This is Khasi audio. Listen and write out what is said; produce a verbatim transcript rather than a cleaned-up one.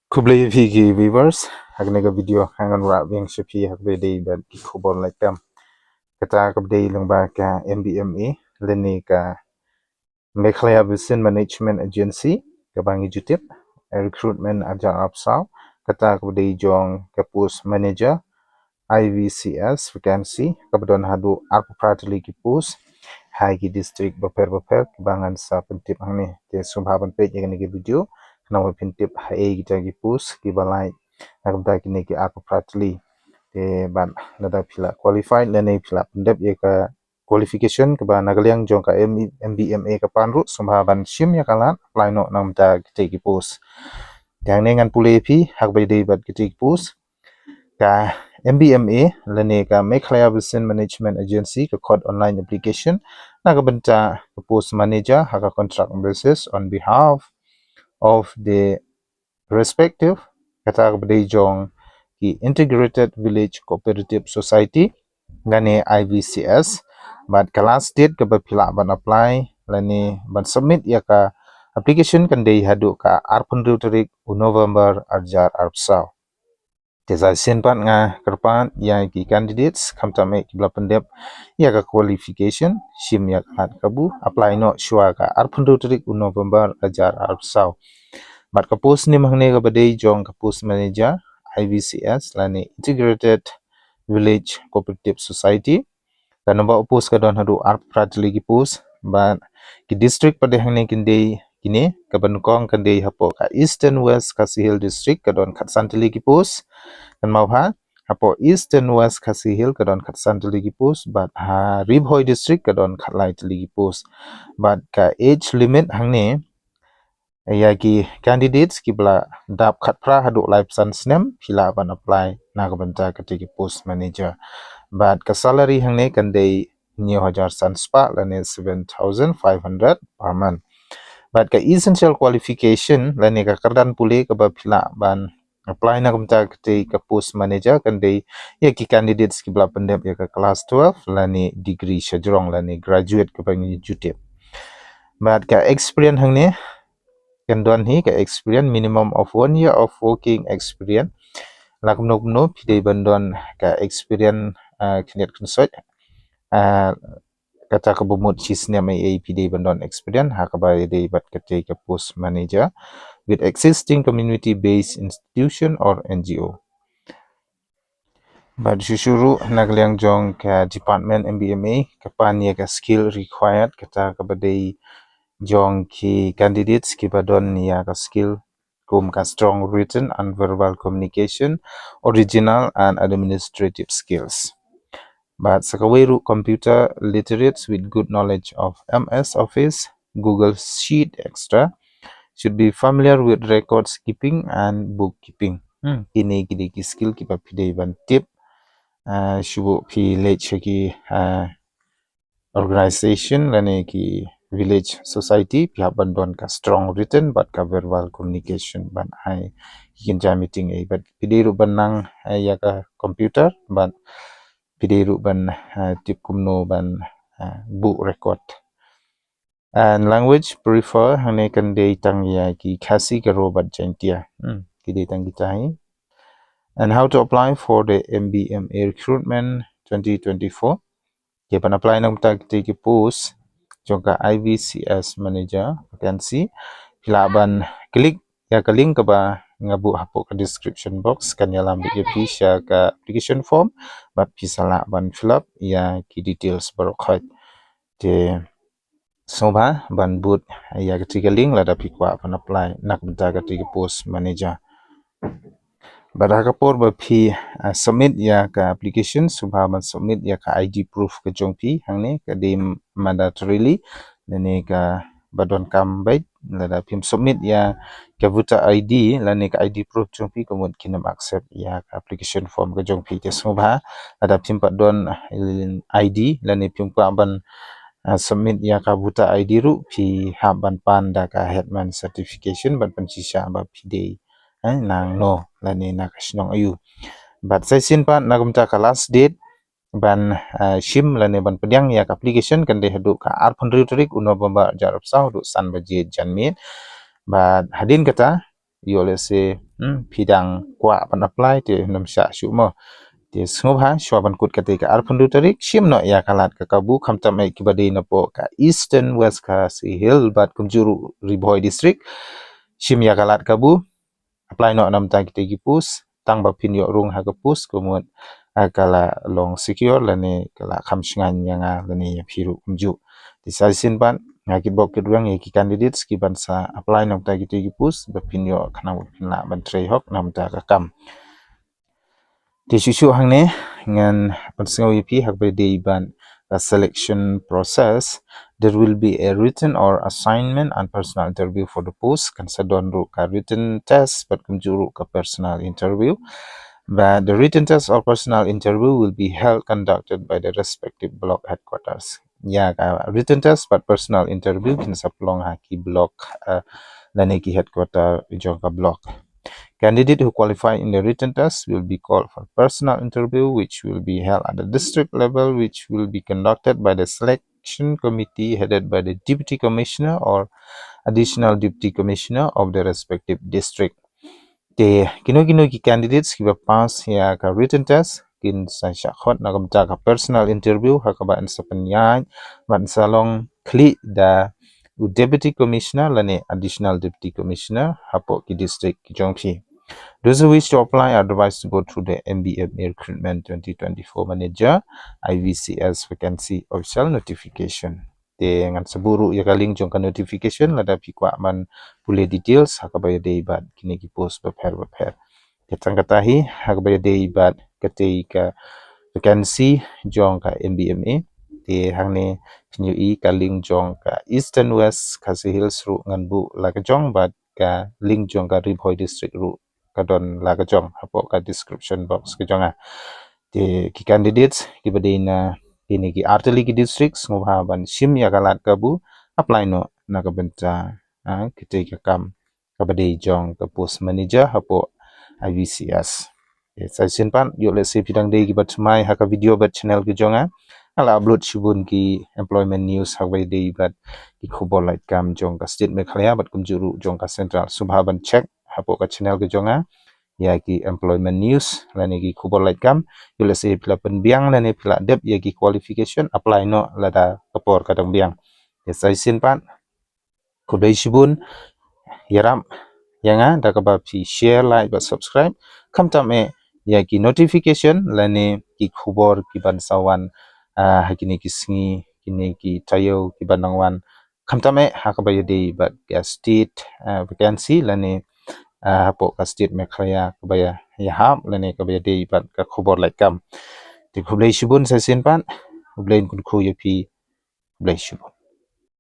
Khublei ïa phi ki viewers, ha kane ka video ngan wanrah biang sha phi ha kaba ïadei bad ki khubor laitam. Kata kaba dei lyngba ka M B M A lane ka Meghalaya Basin Management Agency, kaba ngi ju tip, eh, recruitment arhajar arphew saw, kata kaba dei jong ka post manager, I V C S vacancy, kaba don haduh arphew phra tylli ki post ha ki district bapher bapher, kaba ngan sa pyntip hangne. Te sngewbha ban peit ïa kane ka video khnang ba phin tip haei kita ki post kiba lai na ka bynta kine ki arphew phra tylli. Te bad lada phi la qualified lane phi la pyndep ïa ka qualification kaba na ka liang jong ka M-, M B M A ka pan ruh, sngewbha ban shim ïa ka lad apply noh na ka bynta kita ki post. Te hangne ngan pule ïa phi ha kaba ïadei bad kita ki post. Ka M B M A lane ka Meghalaya Basin Management Agency ka khot online application na ka bynta ka post manager ha ka contract basis on behalf of the respective, kata kaba dei jong ki Integrated Village Cooperative Society lane I V C S. Bad ka last date kaba phi lah ban apply lane ban submit ïa ka application kan dei haduh ka arphew hynriew tarik u November arhajar arphew saw. Te sa shisien pat nga kyrpad ïa ki candidates khamtam eh kiba la pyndep ïa ka qualification, shim ïa ka lad kabu, apply noh shuwa ka arphew hynriew tarik u November arhajar arphew saw. Bad ka post ne hangne kaba dei jong ka post manager I V C S lane Integrated Village Cooperative Society. Ka number of post ka don haduh arphew phra tylli ki post, bad ki district pat de hangne kin dei kine, kaba nyngkong kan dei hapoh ka Eastern West Khasi Hills District ka don khatsan tylli ki post. Kynmaw bha, hapoh Eastern West Khasi Hills ka don khatsan tylli ki post, bad ha Ri Bhoi District ka don khatlai tylli ki post. Bad ka age limit hangne ïa ki candidates kiba la dap khatphra haduh laiphew san snem phi lah ban apply na ka bynta kata ki post manager. Bad ka salary hangne kan dei hynñiew hajar san spah lane seven thousand five hundred per month. Bad ka essential qualification lane ka kyrdan pule kaba phi lah ban apply na ka bynta kata ka post manager kan dei ïa ki candidates kiba la pyndep ïa ka class twelve lane degree shajrong lane graduate kaba ngi ju tip. Bad ka experience hangne kan don hi ka experience minimum of one year of working experience. La kumno kumno phi dei ban don ka experience, ah, khyndiat khynsoit, ah, kata kaba mut shi snem ei ei phi dei ban don experience ha kaba ïadei bad kata ka post manager with existing community based institution or N G O. Bad shuh shuh ruh na ka liang jong ka department M B M A ka pan ïa ka skill required, kata kaba dei jong ki candidates kiba don ïa ka skill kum ka strong written and verbal communication, original and administrative skills. Bad sa kawei ruh computer literates with good knowledge of M S Office, Google Sheet, et cetera. Should be familiar with records keeping and bookkeeping. Hmm, kine ki dei ki skill kiba phi dei ban tip. Ah, shu buh phi leit sha ki, ah, organization lane ki village society, phi hap ban don ka strong written bad ka verbal communication ban ai ki kynja meeting ei. Bad phi dei ruh ban nang, eh, ïa ka computer bad phi dei ruh ban, eh, tip kumno ban, eh, buh record. And language prefer hangne kan dei tang ïa ki Khasi, Garo bad Jaintia. Hmm, ki dei tang kita hi. And how to apply for the M B M A recruitment twenty twenty-four. Ki ban apply na ka bynta kita ki post jong ka I V C S manager vacancy. Phi lah ban click ïa ka link kaba nga buh hapoh ka description box, kan ïalam beit ïa phi sha ka application form bad phi sa lah ban fill up ïa ki details baroh khoit. Te sngewbha ban bud ïa kata ka link lada phi kwah ban apply na ka bynta kata ka post manager. Bad ha ka por ba phi, ah, submit ïa ka application, sngewbha ban submit ïa ka I D proof ka jong phi hangne, ka dei mandatorily lane kaba donkam beit. Lada phim submit ïa ka voter I D lane ka I D proof jong phi, ka mut kin ym accept ïa ka application form ka jong phi. Te sngewbha lada phim pat don, ah, I D lane phim kwah ban, ah, submit ïa ka voter I D ruh, phi hap ban pan da ka headman certification ban pynshisha ba phi dei, eh, nangno lane na ka shnong aïu. Bad sa shisien pat na ka bynta ka last date ban, ah, shim lane ban pdiang ïa ka application kan dei haduh ka arphew hynriew tarik u November arhajar arphew saw haduh san baje janmiet. Bad hadien kata ïoh lehse, hmm, phi dang kwah ban apply te ym shah shuh mo. Te sngewbha shuwa ban kut katei ka arphew hynriew tarik, shim noh ïa ka lad ka kabu, khamtam eh kiba dei napoh ka Eastern West Khasi Hills bad kumjuh ruh Ri Bhoi District. Shim ïa ka lad kabu, apply noh namar kita ki post, tang ba phin ïoh rung ha ka post, kumut, ah, ka la long secure lane ka la kham shngaiñ ïa nga lane ïa phi ruh kumjuh. Te sa shisien pat nga kitbok kitrwiang ïa ki candidates kiban sa apply namar kita ki post ba phin ïoh khnang ba phin lah ban trei hok namar ka kam. Te shuh shuh hangne ngan pynsngew ïa phi ha kaba dei bad ka selection process. There will be a written or assignment and personal interview for the post. Kan sa don ruh ka written test bad kumjuh ruh ka personal interview. But the written test or personal interview will be held, conducted by the respective block headquarters. Ïa ka written test bad personal interview kin sa pynlong ha ki block, eh, lane ki headquarter jong ka block. Candidate who qualify in the written test will be called for personal interview, which will be held at the district level, which will be conducted by the selection committee headed by the deputy commissioner or additional deputy commissioner of the respective district. Te kino kino ki candidates kiba pass ïa ka written test kin sa shah khot na ka bynta ka personal interview ha kaba yn sa pynïaid bad yn sa long khlieh da u deputy commissioner lane additional deputy commissioner hapoh ki district ki jong phi. Those who wish to apply are advised to go through the M B M A recruitment twenty twenty-four manager, I V C S vacancy official notification. Te ngan sa buh ruh ïa ka link jong ka notification lada phi kwah ban pule details ha kaba ïadei bad kine ki post bapher bapher. Te tang kata hi ha kaba ïadei bad katei ka vacancy jong ka M B M A. Te hangne phin ïohi ka link jong ka Eastern West Khasi Hills ruh ngan buh la ka jong bad ka link jong ka Ri Bhoi District ruh ka don la ka jong hapoh ka description box ka jong nga. Te ki candidates kiba dei na kine ki artylli ki district sngewbha ban shim ïa ka lad kabu, apply noh na ka bynta, ah, kitei ka kam kaba dei jong ka post manager hapoh I V C S. Te sa shisien pat ïoh lehse phi dang dei kiba thymmai ha ka video bad channel ka jong nga, nga la upload shibun ki employment news ha kaba ïadei bad ki khubor lait kam jong ka state Meghalaya bad kumjuh ruh jong ka central. Sngewbha ban check hapoh ka channel ka jong nga ïa ki employment news lane ki khubor lait kam. Ïoh lehse phi la pynbiang lane phi la dep ïa ki qualification, apply noh lada ka por ka dang biang. Te sa shisien pat khublei shibun, ïarap ïa nga da kaba phi share, like bad subscribe. Khamtam eh ïa ki notification lane ki khubor kiban sa wan, ah, ha kine ki sngi, kine ki taïew kiban dang wan. Khamtam eh ha kaba ïadei bad ka state, ah, vacancy lane, ah, hapoh ka state Meghalaya kaba ïa, ïahap lane kaba ïadei bad ka khubor lait kam. Te khublei shibun sa shisien pat, khublei khublei ïa phi, khublei shibun.